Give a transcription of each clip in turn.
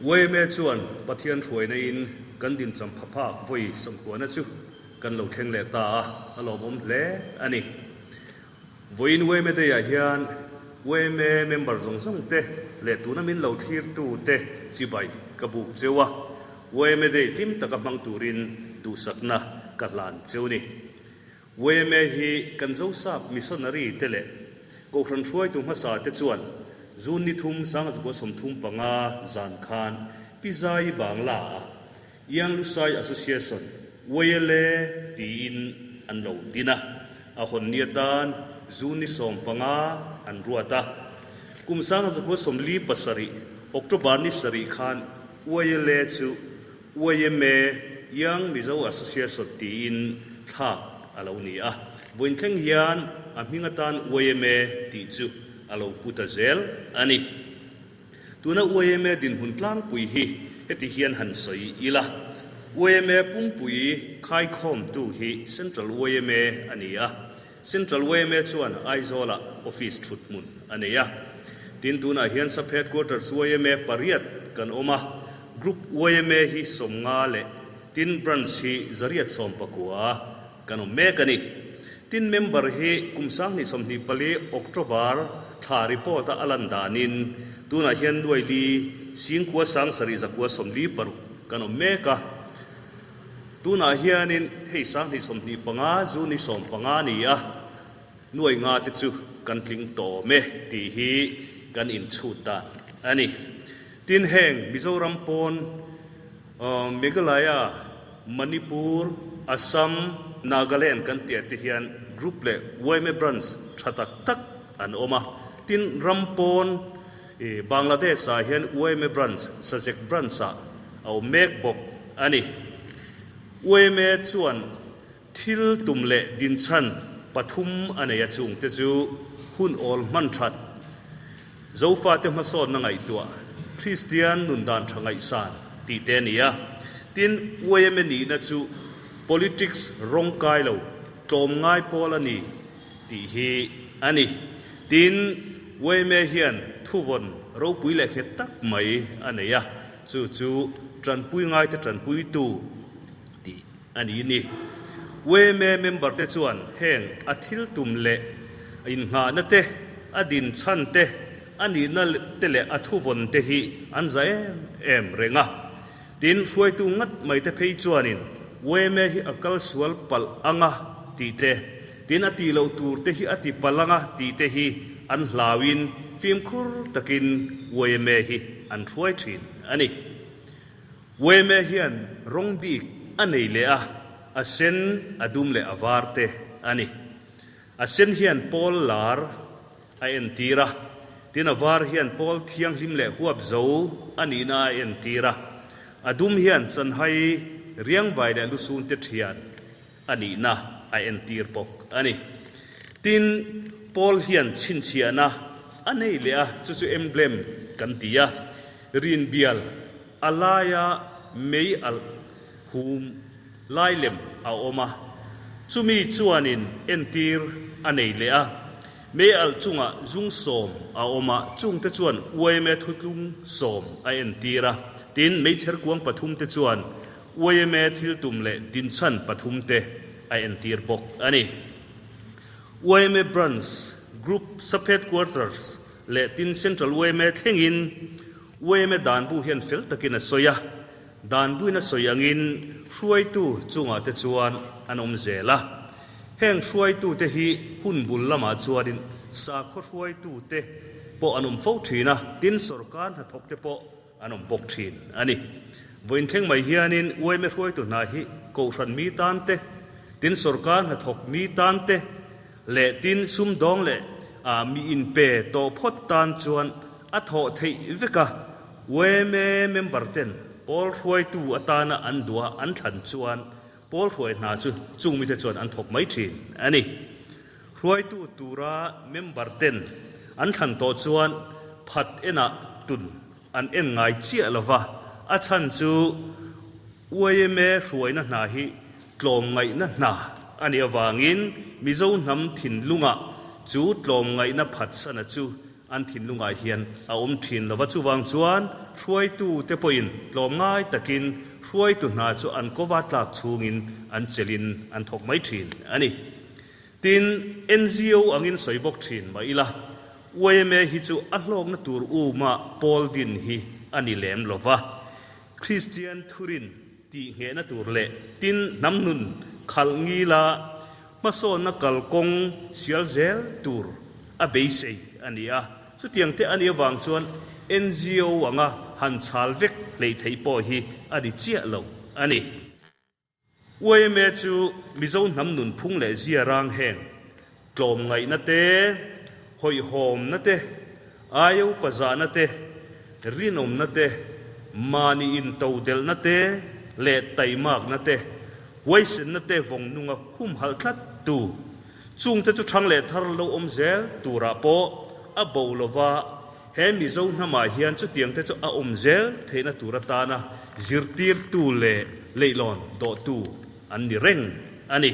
Yma chuan Pathian hruaina in kan din champha phak vawi sawmkuana chu kan lo thleng leh ta a, a lawmawm hle a ni. Vawiin yma Day ah hian yma member zawng zawng te leh tuna min lo thlirtu te chibai ka buk cheu a, yma Day hlim taka hmang turin duhsakna ka hlan cheu ni. Yma hi kan Zosap missionary te leh Kohhran hruaitu hmasa te chuan June ni thum Sangachukua 35 zan khan Pi Zaii Bangla ah Young Lusai Association, YLA, tiin an lo din a, a hawn ni atan June ni 15 an ruat a. Kum Sangachukua 47 October ni sarih khan YLA chu Yma, Young Mizo Association tiin thlak a lo ni a, vawiin thleng hian a hming atan yma tih chu a lo pu ta zel a ni. Tuna yma dinhmun tlangpui hi heti hian han sawi ila, yma pumpui khaikhawmtu hi Central yma a ni a, Central yma chuan Aizawlah office thut hmun a nei a. Tin, tunah hian Sub Headquarters yma pariat kan awm a, Group yma hi 50 leh tin Branch hi 119 kan awm mek a ni. Tin, member hi kum 2024 October thla report a a lan danin tunah hian nuai li singkua sang sarih zakua 46 kan awm mek a. Tunah hianin hei 2025 June ni 15 ni a, nuai nga te chu kan tling tawm e tih hi kan inchhut dan a ni. Tin heng Mizoram pawn Meghalaya, Manipur, Assam, Nagaland kan tih ah te hian group leh yma branch tha tak tak an awm a. Tin ram pawn Bangladesh ah hian yma branch, Sajek branch ah a awm mek bawk a ni. Yma chuan thil tum leh dinchhan pathum a nei a chung te chu hun awl hman that, Zofate hmasawnna ngaihtuah, Kristian nun dan tha ngaihsan tih te a ni a. Tin, yma nihna chu politics rawng kai lo, tlawm ngai pawl a ni tih hi a ni. Tin, yma hian thuvawn ropui leh nghet tak mai a nei a, chu chu tanpui ngaite tanpuitu tih a ni ni. Yma member te chuan heng a thil tum leh a innghahna te, a din chhan te, a nihna te leh a thuvawn te hi an za em em reng a. Tin, hruaitu ngat mai te phei chuanin yma hi a kal sual palh anga tih te, tin a tih loh tur te hi a ti palh anga tih te hi an hlauin fimkhur takin yma hi an hruai thin a ni. Yma hian rawng bik a nei leh a, a sen, a dum leh a var te a ni. A sen hian pawl lar a entir a, tin a var hian pawl thianghlim leh huap zo a nihna a entir a, a dum hian chanhai riangvai leh lusun te thian a nihna a entir bawk a ni. Tin, pawl hian chhinchhiahna a nei leh a, chu chu emblem kan ti a, rinbial a laia mei alh hum lai lem a awm a, chumi chuanin entir a nei leh a, mei alh chungah zung sawm a awm a, chungte chuan yma thutlung sawm a entir a, tin, meichher kuang pathumte chuan yma thil tum leh dinchhan pathumte a entir bawk a ni. Yma Branch, Group Sub-Headquarters leh tin Central yma thlengin yma danbu hian fel takin a sawi a, danbuin a sawi angin hruaitu chungah te chuan an awm zel a. Heng hruaitute hi hun bul lamah chuanin sakhaw hruaitute pawh an awm fo thin a, tin sorkar hnathawkte pawh an awm bawk thin a ni. Vawiin thleng mai hianin yma hruaitu hna hi kohhran mi tan te, tin sorkar hnathawk mi tan te leh tin sumdawng leh mi inpe tawh phawt tan chuan a thawh theih vek a, yma member ten pawl hruaitu atana an duha an thlan chuan pawl hruai hna chu chung mite chuan an thawk mai thin a ni. Hruaitu tura member ten an thlan tawh chuan phat enah tun an en ngai chiah lo va, a chhan chu yma hruaina hna hi tlawmngaihna hna a nih avangin Mizo hnam thinlungah chu tlawmngaihna phatsana chu. an thinlungah hian a awm thin lo va. Chuvang chuan hruaitute pawhin tlawmngai takin hruaitu hna chu an kova tlak chhungin an chelhin an thawk mai thin a ni. Tin, NGO angin sawi bawk thin mah ila, yma hi chu a hlawkna tur uma pawl din hi a ni lem lo va. Kristian thurin tih nghehna tur leh tin hnam nun khalh ngila hmasawnna kalkawng sial zel tur a beisei a ni a. Chutiang te a nih avang chuan NGO anga han chhal vek hleih theih pawh hi a ni chiah lo a ni. Yma chu Mizo hnam nunphung leh zia rang heng tlawmngaihna te, hawihhawmna te, aio pazahna te, rinawmna te, mahni intodelhna te leh taimakna te, huaisenna te vawng nunga humhalh tlat tu. Chungte chu thang leh thar lo awm zel turah pawh a bo lova He Mizo hnamah hian chutiang te chu a awm zel theihna tur atana zirtirtu leh leihlawn dawhtu an ni reng a ni.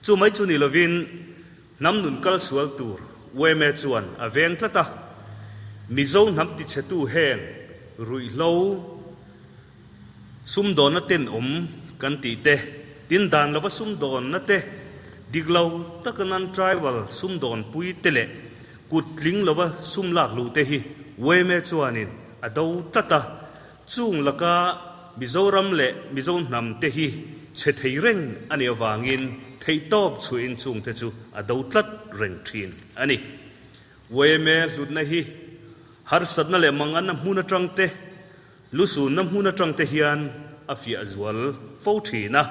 Chu mai chu ni lovin hnam nun kal sual tur yma chuan a veng tlat a, Mizo hnam tichhetu heng ruihhlo, Sumdawnna tenawm kan tih te, tin dan lova sumdawnna te, dik lo taka nan tribal sumdawnpui te leh kut tling lova sum lak luh te hi yma chuanin a do tlat a, chung laka Mizoram leh Mizo hnam te hi chhe thei reng a nih avangin theihtawp chhuahin chung te chu a do tlat reng thin a ni. Yma hlutna hi harsatna leh manganna hmun atang te, Lusunna hmun atang te hian a fiah zual fo thin a,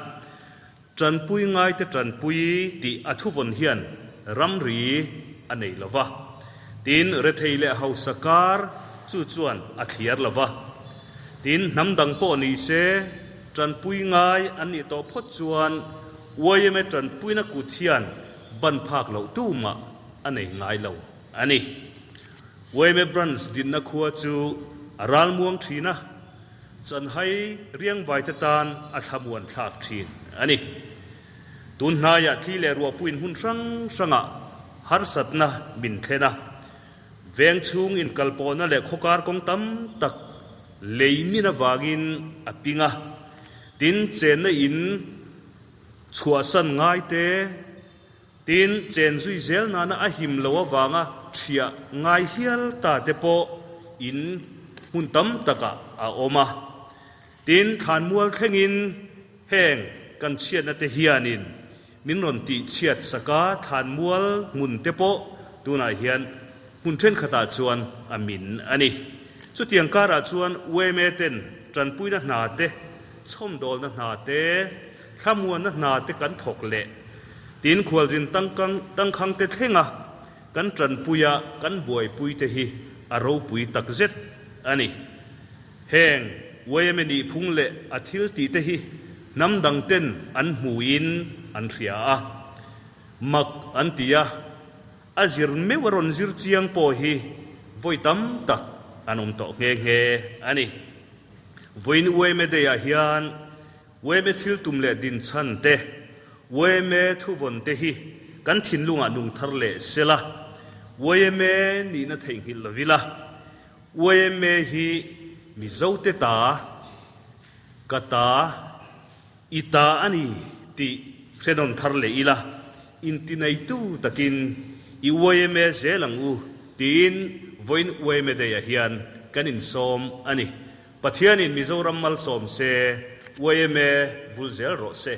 tanpui ngaite tanpui tih a thuvawn hian ramri a nei lo va, tin rethei leh hausa kar chu chuan a thliar lo va, tin hnam dang pawh ni se tanpui ngai an nih tawh phawt chuan yma tanpuina kut hian ban phak loh tumah a nei ngai lo a ni. Yma Branch dinna khua chu a ralmuang thin a, chanhai riangvaite tan a thlamuan thlak thin a ni. Tun hnaiah thli leh ruahpuiin hmun hrang hrangah harsatna min thlen a, veng chhung inkalpawhna leh khawkar kawng tam tak lei min avangin a ping a, tin chenna in chhuahsan ngaite, Tin, chen zui zel nana a him lo avanga thiah ngai hial ta te pawh in hmun tam takah a awm a. Tin, thlanmual thlengin heng kan chhiatna te hianin min rawn tih chhiat sak a, thlanmual hmun te pawh tunah hian hmun thenkhatah chuan a min a ni. Chutiang karah chuan yma ten tanpuina hna te, chhawmdawlna hna te, Thlamuanna hna te kan thawk leh tin khualzin tangkhang te thlenga kan tanpuia kan buaipui te hi a ropui takzet a ni. Heng yma nihphung leh a thil tih te hi hnam dang ten an hmuin an hria a, mak an ti a, a zir meuh a rawn zir chiang pawh hi vawi tam tak an awm tawh nghe nghe a ni. Vawiin yma Day ah hian Yma thil tum leh din chhan te, yma thuvawn te hi kan thinlungah nung thar leh sela, yma nihna theihnghilh lo ila, yma hi Mizote ta, ka ta, i ta a ni tih hrenawn thar leh ila, intineitu takin i yma zel ang u tiin vawiin yma Day-ah hian kan insawm a ni. Pathianin Mizoram malsawm se, yma vul zel rawh se.